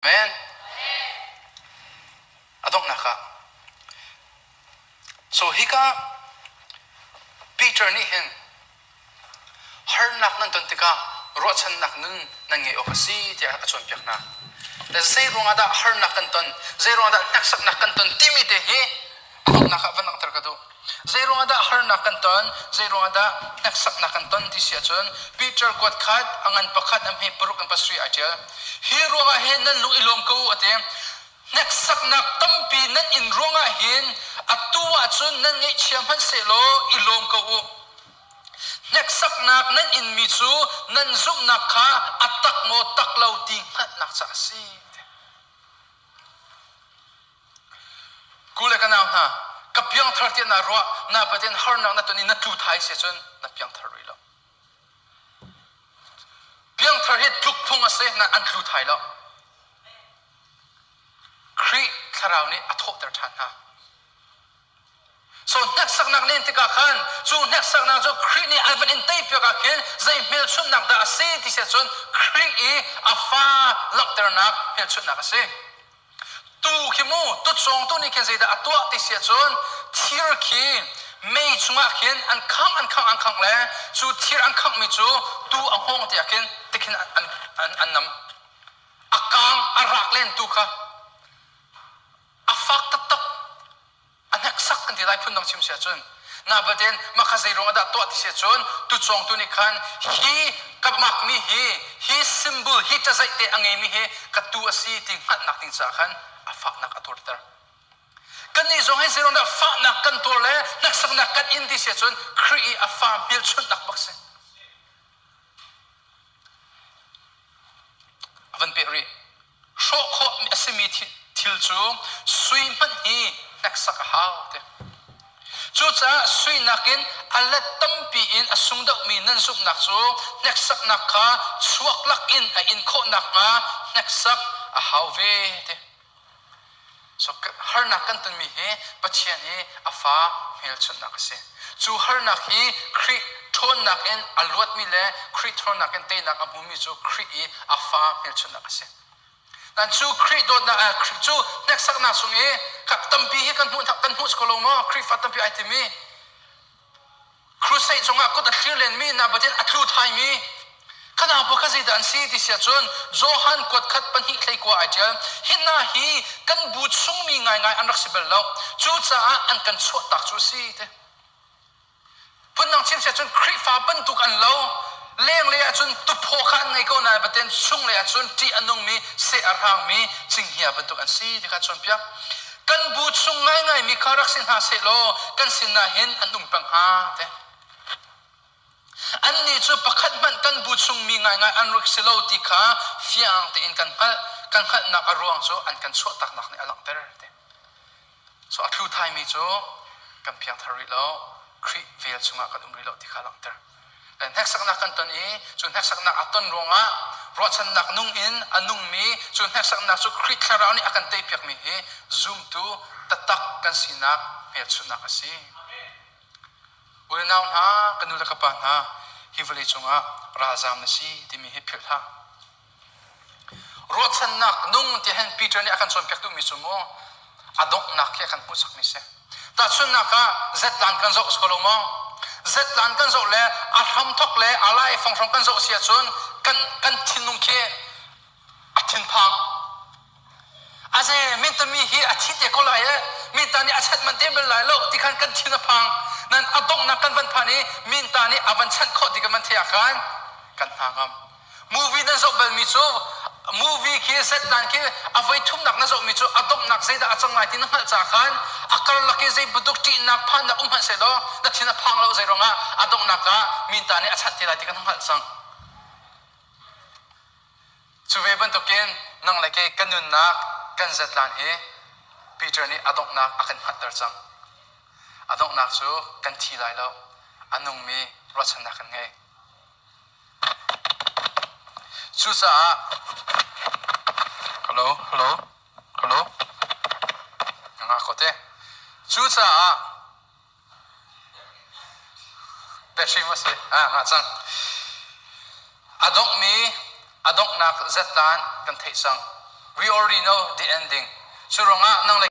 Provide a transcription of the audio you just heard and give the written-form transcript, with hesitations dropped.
Amen. A donghnak ah. So hika Peter nih hin harnak nan ton tikah ruahchannak nun nan ngei awk a si tiah a cawnpiak hna. Zei ruangah dah harnak kan ton, zei ruangah dah hneksaknak kan ton timi te hi a donghnak ah van langhter ka duh. Zei ruangah dah harnak kan ton, zei ruangah dah hneksaknak kan ton ti si ahcun Peter kuat khat a ngan pakhat a hme paruk in pasarih ai ṭial. Hi ruangah hin nan lung i lawm ko u a ti. Hneksaknak tampi nan in ruangah hin atu ahcun nan ngaihchia hmanhsehlaw i lawm ko u. Hneksaknak nan inmi cu nan zumhnak kha a tak maw tak lo ti hngalhnak caah a si. Ku le ka nau hna, ka piangthar tiah naa ruah, na Pathian harnak na ton i na tlu thai si cun na piangthar rih lo. Piangthar hi tluk phung a si, na an tlu thai lo. Khrih thlarau nih a thawhter ṭhan hna. So hneksaknak len tikah khan cu hneksaknak cu Khrih nih a van in teipiak ah khin zei hmelchunhnak dah a si ti si ahcun Khrih i a fa langhternak hmelchunhnak a si. Tu khi mu tucawngtu nih khin zeidah a tuah ti si ahcun thir khi mei chungah khin an khangh an khangh an khangh le cu thir an khanghmi cu tu a hngawng tiah khin tikhin an, an, an nam. A kang a rak len tu kha a fak taktak a hneksak kan ti lai phundang chim si ahcun nabaten mah kha zei ruangah dah tuah ti si ahcun tucawngtu nih khan hi ka makmi hi hi symbol hi ṭazaih te a ngeimi hi ka tu a si ti hngalhnak ding caah khan a fahnak a tuarter kannih zong hi zei ruangah dah fahnak kan tuar le hneksaknak kan in ti si ahcun Khrih i a fa hmelchunhnak bak si A van peh rih. Hrawh khawh a simi thil cu sui hmanh hi hneksak a hau ti. Cucaah sui nakin a let tampi in a sung deuhmi nan zumhnak cu hneksaknak kha chuak lakin a in khawh nakhnga hneksak a hau ve ti. So harnak kan tonmi hi Pathian i a fa hmelchunhnak a si. Cu harnak hi Khrih ṭhawnnak in a luatmi le Khrih ṭhawnnak in teinak a hmumi cu Khrih i a fa hmelchunhnak a si. Nan cu Khrih dawtnak ah Khrih cu hneksaknak sung i tampi hi kan hmuh kan hmuh ko lo maw Khrihfa tampi ai timi Crusade zongah kut a thlir lenmi na Pathian a tlu thaimi khana pa kha zeidah an si ti si ahcun Johan kuat khat pahnih hlei kua ai ṭial hi hna hi kan bu chungmi ngaingai an rak si bal lo cucaah an kan chuahtak cu a si ti phundang chim si ahcun Khrihfa bantuk an lo lenglei ahcun tuphaw kha an ngei ko nain Pathian chunglei ahcun ṭih a nungmi seh a hrangmi cinghngia bantuk an si ti kha cawnpiak Kan bu chung ngaingaimi kha rak si hna sehlaw kan sinah hin an um peng hnga te. Annih cu pakhat hmanh kan bu chungmi ngaingai an rak si lo ti kha fiang tein kan hngalh. Kan hngalhnak a ruang cu an kan chuahtaknak nih a langhter te. So a thlu thaimi cu kan piangthar rih lo, Khrih vel chungah kan um rih lo ti kha a langhter. Hneksaknak kan ton i cu hneksaknak a ton ruangah ruahchannak nung in a nungmi cu hneksaknak cu Khrih Thlarau nih a kan teipiakmi hi zumtu taktak kan sinak hmelchunhnak a si. Unau hna, ka nu le ka pa hna, hi vawlei cungah ralzaam na si timi hi philh hlah. Ruahchannak nung ti hin Peter nih a kan cawnpiak duhmi cu mu a donghnak khi a kan hmuhsakmi si. Tahchunhnak ah zetlan kan zoh ko lo maw? Zetlan kan zoh le a hramthok le a lai fonghrong kan zoh si ahcun kan kan thinlung khi a thinphang. Aze mintami hi a thi te ko lai e minta nih a chat man te bal lai lo ti khan kan thin a phang. Nan a donghnak kan van phan i minta nih a van chanh khawh ti kan van theih ah khan kan hna ngam. Movie nan zoh balmi cu movie khi zetnan khi a voi thumnak na zohmi cu a donghnak zeidah a cang lai ti na hngalh ca khan a karlak i zei bantuk ṭihnak phannak um hmanh sehlaw na thin a phang lo zei ruangah a donghnak ah minta nih a chanh te lai ti kan hngalh cang. Cu ve bantukin nang le kei kan nunnak kan zetlan hi Peter nih a donghnak a kan hngalhter cang. A donghnak cu kan thi lai lo, a nungmi ruahchannak kan ngei. Cucaah hello hello hello na ngah ko te. Cucaah battery maw si? Ah ngah cang. A donghmi a donghnak zetlan kan theih cang. We already know the ending. Cu ruangah nang le.